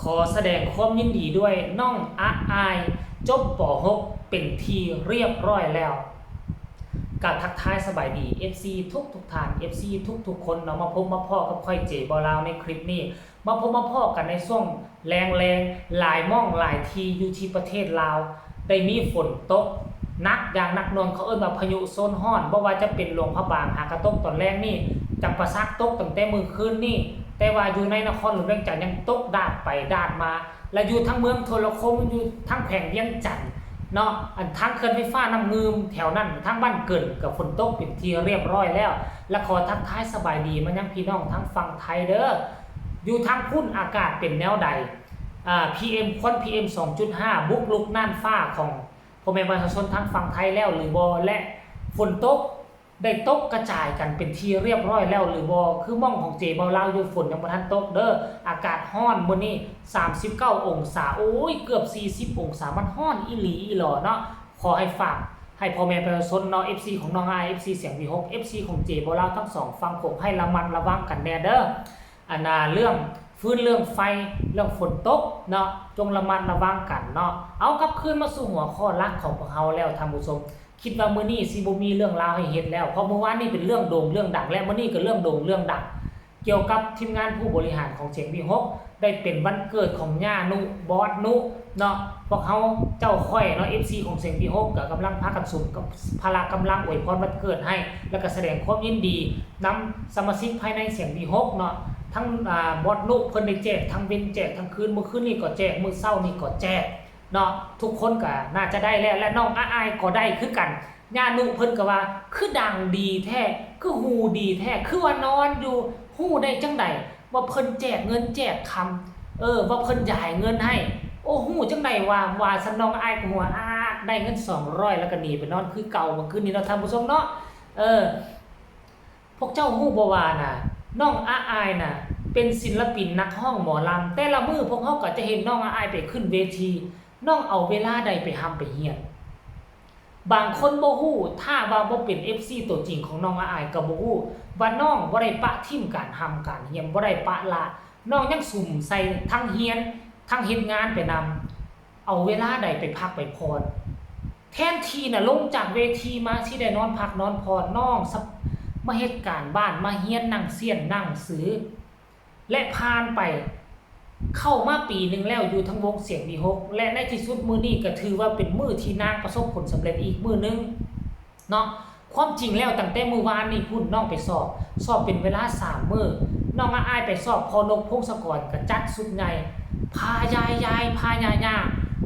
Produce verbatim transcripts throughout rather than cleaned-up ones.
ขอแสดงความยินดีด้วย น้องอะอาย จบ ป.หก เป็นที่เรียบร้อยแล้ว กะทักทายสบายดี เอฟซี ทุกทุกๆท่าน เอฟซี ทุกทุกๆคนเนาะ มาพบมาพ้อกับข้อย เจ บ่าวลาว ในคลิปนี้ มาพบมาพ้อกันในช่วงแลงๆ หลายหม่องหลายที่อยู่ที่ประเทศลาว ได้มีฝนตกหนักอย่างหนักหน่วง เขาเอิ้นว่าพายุโซนร้อน บ่ว่าจะเป็นหลวงพระบาง หากะตกตอนแลงนี่ จำปาสักตกตั้งแต่มื้อคืนนี่ แต่ว่าอยู่ในนครหลวงเวียงจันทน์ยังตกดาดไปดาดมา และอยู่ทางเมืองโทรคม อยู่ทางแขวงเวียงจันทน์เนาะ อันทางเขื่อนไฟฟ้าน้ำงืมแถวนั้น ทางบ้านเกินกะฝนตกเป็นที่เรียบร้อยแล้ว และขอทักทายสบายดีมายังพี่น้องทางฝั่งไทยเด้อ อยู่ทางพุ้นอากาศเป็นแนวใด อ่า พีเอ็ม ควัน พีเอ็ม สองจุดห้า บุกรุกน่านฟ้าของพ่อแม่ประชาชนทางฝั่งไทยแล้วหรือบ่ และฝนตกได้ตกกระจายกันเป็นที่เรียบร้อยแล้วหรือบ่ คือหม่องของ เจ บ่าวลาว อยู่ฝนยังบ่ทันตกเด้อ อากาศร้อนมื้อนี้ สามสิบเก้า องศา โอ้ย เกือบ สี่สิบ องศา มันร้อนอีหลีอีหลอเนาะ ขอให้ฝากให้พ่อแม่ประชาชนเนาะ เอฟซี ของน้องอะอาย เอฟซี เสียงวีหก เอฟซี ของ เจ บ่าวลาว ทั้งสองฝั่งโขงให้ระมัดระวังกันแน่เด้อ อันน่ะ เรื่องฟืนเรื่องไฟ เรื่องฝนตกเนาะ จงระมัดระวังกันเนาะ เอากลับคืนมาสู่หัวข้อหลักของพวกเฮาแล้วท่านผู้ชม คิดว่ามื้อนี้สิบ่มีเรื่องราวให้เฮ็ดแล้ว เพราะมื้อวานนี่เป็นเรื่องโด่งเรื่องดัง และมื้อนี้ก็เรื่องโด่งเรื่องดัง เกี่ยวกับทีมงานผู้บริหารของเสียงวีหก ได้เป็นวันเกิดของย่านุ บอสนุเนาะ พวกเฮาเจ้าข้อยเนาะ เอฟซี ของเสียงวีหก ก็กำลังพากันสุมกับพละกำลังอวยพรวันเกิดให้ แล้วก็แสดงความยินดีนำสมาชิกภายในเสียงวีหก เนาะ ทั้ง อ่า บอสนุเพิ่นได้แจกทั้งเว็นแจกทั้งคืน มื้อคืนนี่ก็แจก มื้อเช้านี่ก็แจกเนาะ ทุกคนก็น่าจะได้แล้ว และน้องอะอายก็ได้คือกัน ย่านุเพิ่นก็ว่า คือดังดีแท้ คือฮู้ดีแท้ คือว่านอนอยู่ ฮู้ได้จั่งใดว่าเพิ่นแจกเงินแจกคำ เออ ว่าเพิ่นจ่ายเงินให้ โอ้ ฮู้จั่งใดว่า ว่าซั่น น้องอะอายก็หัว อ่า ได้เงินสองร้อย แล้วก็หนีไปนอนคือเก่าเมื่อคืนนี้เนาะท่านผู้ชมเนาะ เออ พวกเจ้าฮู้บ่ว่าน่ะ น้องอะอายน่ะ เป็นศิลปินนักร้องหมอลำ แต่ละมื้อพวกเฮาก็จะเห็นน้องอะอายไปขึ้นเวที น้องเอาเวลาใดไปร่ำไปเรียน บางคนบ่ฮู้ ถ้าว่าบ่เป็น เอฟซี ตัวจริงของน้องอะอายก็บ่ฮู้ ว่าน้องบ่ได้ปะทิ่มการร่ำการเรียน บ่ได้ปะละ น้องยังสุมใส่ทั้งเรียน ทั้งเฮ็ดงานไปนำ เอาเวลาใดไปพักไปผ่อน แทนที่น่ะลงจากเวทีมาสิได้นอนพักนอนผ่อน น้องสะ มาเฮ็ดการบ้าน มาเรียนหนังเสียนหนังสือ และผ่านไป เข้ามาปีหนึ่งแล้วอยู่ทั้งวงเสียงวีหก และในที่สุดมื้อนี้ก็ถือว่าเป็นมื้อที่นางประสบผลสำเร็จอีกมื้อหนึ่งเนาะ ความจริงแล้วตั้งแต่มื้อวานนี่พุ้นน้องไปสอบ สอบเป็นเวลาสามมื้อ น้องอะอายไปสอบ พอนก พงศกรก็จัดชุดใหญ่ พายายยาย พายายา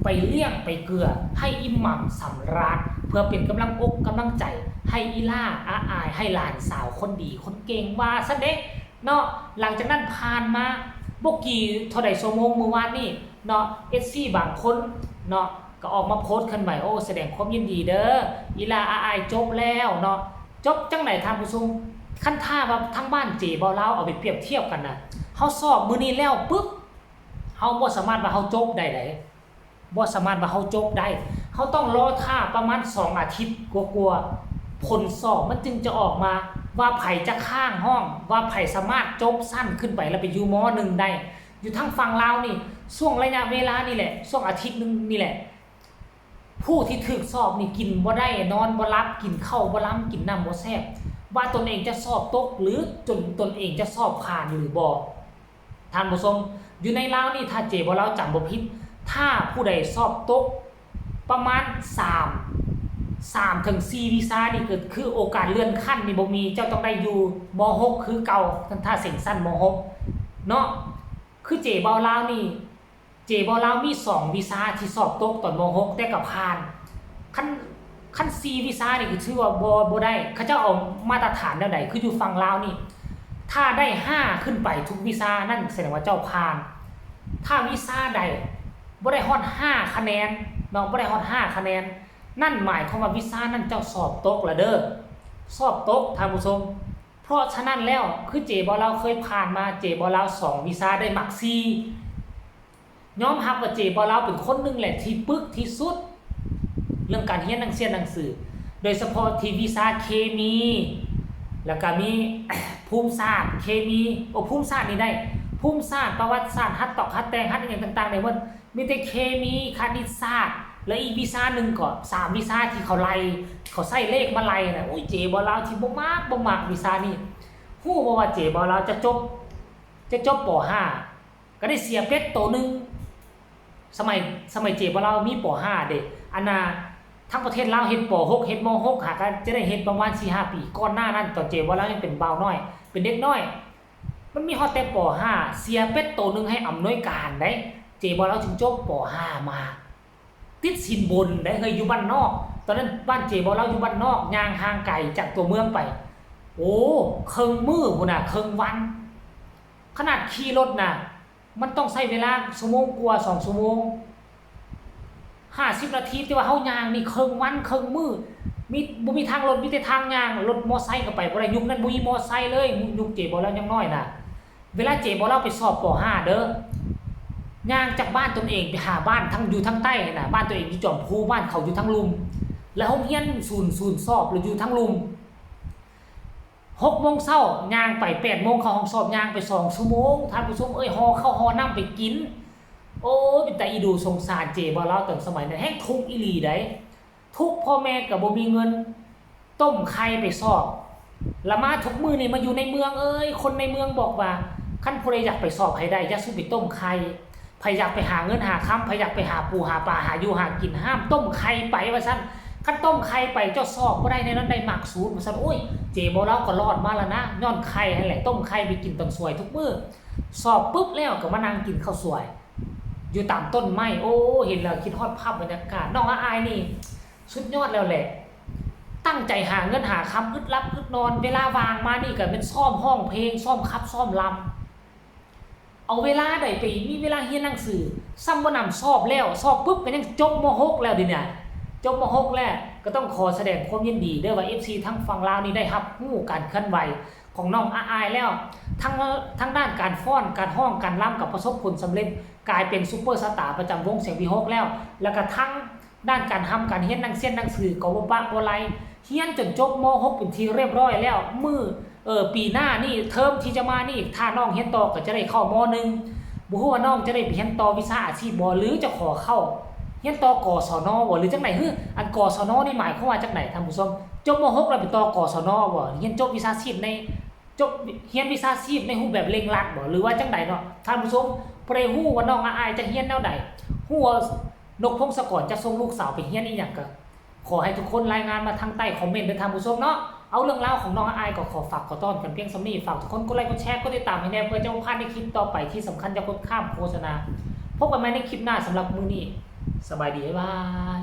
ไปเลี้ยงไปเกือ ให้อิ่มหนำสำราญ เพื่อเป็นกำลังอกกำลังใจ ให้อีหล่าอะอาย ให้หลานสาวคนดีคนเก่งว่าซั่นเด้ เนาะ หลังจากนั้นผ่านมาบ่กี่เท่าใดชั่วโมงมื้อวานนี่เนาะ เอฟซี บางคนเนาะ ก็ออกมาโพสต์เคลื่อนไหว โอ้ แสดงความยินดีเด้อ อีหล่าอะอายจบแล้วเนาะ จบจั่งใดท่านผู้ชม คันถ้าว่าทางบ้าน เจ บ่าวลาว เอาไปเปรียบเทียบกันน่ะ เฮาสอบมื้อนี้แล้วปึ๊บ เฮาบ่สามารถว่าเฮาจบได้ได๋ บ่สามารถว่าเฮาจบได้ เฮาต้องรอท่าประมาณสองอาทิตย์กว่าๆ ผลสอบมันจึงจะออกมา ว่าไผจะข้างห้อง ว่าไผสามารถจบชั้นขึ้นไปแล้วไปอยู่ ม.หนึ่ง ได้ อยู่ทางฝั่งลาวนี่ ช่วงระยะเวลานี่แหละ ช่วงอาทิตย์หนึ่งนี่แหละ ผู้ที่ถูกสอบนี่กินบ่ได้ นอนบ่หลับ กินข้าวบ่ลำ กินน้ำบ่แซ่บ ว่าตนเองจะสอบตก หรือจนตนเองจะสอบผ่านหรือบ่ ท่านผู้ชม อยู่ในลาวนี่ ถ้า เจ บ่าวลาว จำบ่ผิด ถ้าผู้ใดสอบตกประมาณสาม สามถึงสี่วิชานี่ ก็คือโอกาสเลื่อนขั้นนี่บ่มี เจ้าต้องได้อยู่ ม.หก คือเก่า ถ้าเซ็งชั้น ม.หก เนาะ คือ เจ บ่าวลาว นี่ เจ บ่าวลาว มีสองวิชาที่สอบตกตอน ม.หก แต่ก็ผ่าน คัน คันสี่วิชานี่ก็ถือว่าบ่ บ่ได้ เขาเจ้าเอามาตรฐานแนวใด คืออยู่ฝั่งลาวนี่ ถ้าได้ห้าขึ้นไปทุกวิชา นั่นแสดงว่าเจ้าผ่าน ถ้าวิชาใดบ่ได้ฮอดห้าคะแนนเนาะ บ่ได้ฮอดห้าคะแนน นั่นหมายความว่าวิชานั้นเจ้าสอบตกละเด้อ สอบตก ท่านผู้ชม เพราะฉะนั้นแล้ว คือ เจ บ่าวลาว เคยผ่านมา เจ บ่าวลาว สองวิชาได้มักสี่ ยอมรับว่า เจ บ่าวลาว เป็นคนหนึ่งแหละที่ปึกที่สุด เรื่องการเรียนหนังเสียหนังสือ โดยเฉพาะที่วิชาเคมี แล้วก็มี ภูมิศาสตร์ เคมี โอ้ ภูมิศาสตร์นี่ได้ ภูมิศาสตร์ ประวัติศาสตร์ หัตถก หัดแต่งหัดอหย่างต่างๆได้หมด มีแต่เคมี คณิตศาสตร์ และอีกวิชาหนึ่งก็สามวิชาที่เขาไล่ เขาใช้เลขมาไล่นะ โอ้ย เจ๋บ่าวลาวที่บ่มัก บ่มักวิชานี้ ฮู้บ่ว่าเจ๋บ่าวลาวจะจบ จะจบ ป.ห้า ก็ได้เสียเป็ดโตหนึ่ง สมัย สมัยเจ๋บ่าวลาวมี ป.ห้า เด้ อันน่ะ ทั้งประเทศลาวเฮ็ด ป.หก เฮ็ด ม.หก หากะจะได้เฮ็ดประมาณสี่ห้าปี ก่อนหน้านั้น ตอนเจ๋บ่าวลาวยังเป็นบ่าวน้อย เป็นเด็กน้อย มันมีฮอดแต่ ป.ห้า เสียเป็ดโตหนึ่งให้อำนวยการได้ เจ๋บ่าวลาวจึงจบ ป.ห้า มา ติดสินบนได้ เฮ้ย อยู่บ้านนอก ตอนนั้นบ้านเจ๋บ่าวลาวอยู่บ้านนอก ย่างห่างไกลจากตัวเมืองไป โอ้ เคิ่งมื้อพู้นน่ะ เคิ่งวัน ขนาดขี่รถน่ะ มันต้องใช้เวลาชั่วโมงกว่า สองชั่วโมง ห้าสิบนาที แต่ว่าเฮาย่างนี่เคิ่งวันเคิ่งมื้อ มี บ่มีทางรถ มีแต่ทางย่าง รถมอไซค์ก็ไปบ่ได้ ยุคนั้นบ่มีมอไซค์เลย ยุคเจ๋บ่าวลาวยังน้อยน่ะ เวลาเจ๋บ่าวลาวไปสอบ ป.ห้า เด้อ ย่างจากบ้านตนเองไปหาบ้านทาง อยู่ทางใต้น่ะ บ้านตัวเองอยู่จอมภู บ้านเขาอยู่ทางลุ่ม แล้วโรงเรียนศูนย์ ศูนย์สอบแล้วอยู่ทางลุ่ม หกโมงเช้า ย่างไป แปดโมงเข้าห้องสอบ ย่างไปสองชั่วโมง ท่านผู้ชมเอ้ย ห่อข้าวห่อน้ำไปกิน โอ้ย เป็นตาอีดูสงสารเจ๋บ่าวลาวตอนสมัยนั้น แฮงทุกข์อีหลีใด ทุกข์พ่อแม่ก็บ่มีเงิน ต้มไข่ไปสอบ ละมาทุกมื้อนี่มาอยู่ในเมืองเอ้ย คนในเมืองบอกว่า คันผู้ใดอยากไปสอบให้ได้ อย่าสู้ไปต้มไข่ ไผอยากไปหาเงินหาคำ ไผอยากไปหาปูหาปลา หาอยู่หากิน ห้ามต้มไข่ไป ว่าซั่น คันต้มไข่ไปเจ้าสอบบ่ได้ แนวนั้นได้มากสุด ว่าซั่น โอ้ย เจ๋บ่าวลาวก็รอดมาแล้วนะ ย้อนไข่นั่นแหละ ต้มไข่ไปกินตอนสวยทุกมื้อ สอบปุ๊บแล้วก็มานั่งกินข้าวสวย อยู่ตามต้นไม้ โอ้ เห็นแล้วคิดฮอดภาพบรรยากาศ น้องอาอายนี่ สุดยอดแล้วแหละ ตั้งใจหาเงินหาคำ อึดหลับอึดนอน เวลาว่างมานี่ก็เป็นซ้อมฮ้องเพลง ซ้อมขับ ซ้อมลำ เอาเวลาใดไปมีเวลาเรียนหนังสือ ซ้ำบ่หนำสอบแล้ว สอบปุ๊บก็ยังจบ ม.หก แล้วเดี๋ยวนี้ จบ ม.หก แล้ว ก็ต้องขอแสดงความยินดีเด้อว่า เอฟซี ทางฝั่งลาวนี่ได้รับรู้การเคลื่อนไหวของน้องอาอายแล้ว ทั้ง ทั้งด้านการฟ้อน การฮ้อง การรำก็ประสบผลสำเร็จ กลายเป็นซูเปอร์สตาร์ประจำวงเสียงวีหกแล้ว แล้วก็ทั้งด้านการรำ การเรียนหนังเรียนหนังสือก็บ่ปะบ่ไล เรียนจนจบ ม.หก เป็นที่เรียบร้อยแล้ว มื้อ เออ ปีหน้านี่ เทอมที่จะมานี่ ถ้าน้องเรียนต่อก็จะได้เข้า ม.หนึ่ง บ่ฮู้ว่าน้องจะได้ไปเรียนต่อวิชาอาชีพบ่ หรือจะขอเข้าเรียนต่อ กศน บ่ หรือจั่งใด ฮึ อัน กศน นี่หมายความว่าจั่งใด ท่านผู้ชม จบ ม.หก แล้วไปต่อ กศน บ่ เรียนจบวิชาชีพใน จบ เรียนวิชาชีพในรูปแบบเร่งรัดบ่ หรือว่าจั่งใดเนาะ ท่านผู้ชม ผู้ใดฮู้ว่าน้องอาอายจะเรียนแนวใด ฮู้ว่านกพงศกรจะส่งลูกสาวไปเรียนอีหยังก็ ขอให้ทุกคนรายงานมาทางใต้คอมเมนต์เด้อท่านผู้ชมเนาะ เอาเรื่องราวของน้องอาอายก็ขอฝากขอต้อนกันเพียงส่ำนี้ ฝากทุกคนกดไลค์กดแชร์กดติดตามให้แน่ เพื่อจะบ่พลาดในคลิปต่อไป ที่สำคัญอย่ากดข้ามโฆษณา พบกันใหม่ในคลิปหน้า สำหรับมื้อนี้ สบายดี บ๊ายบาย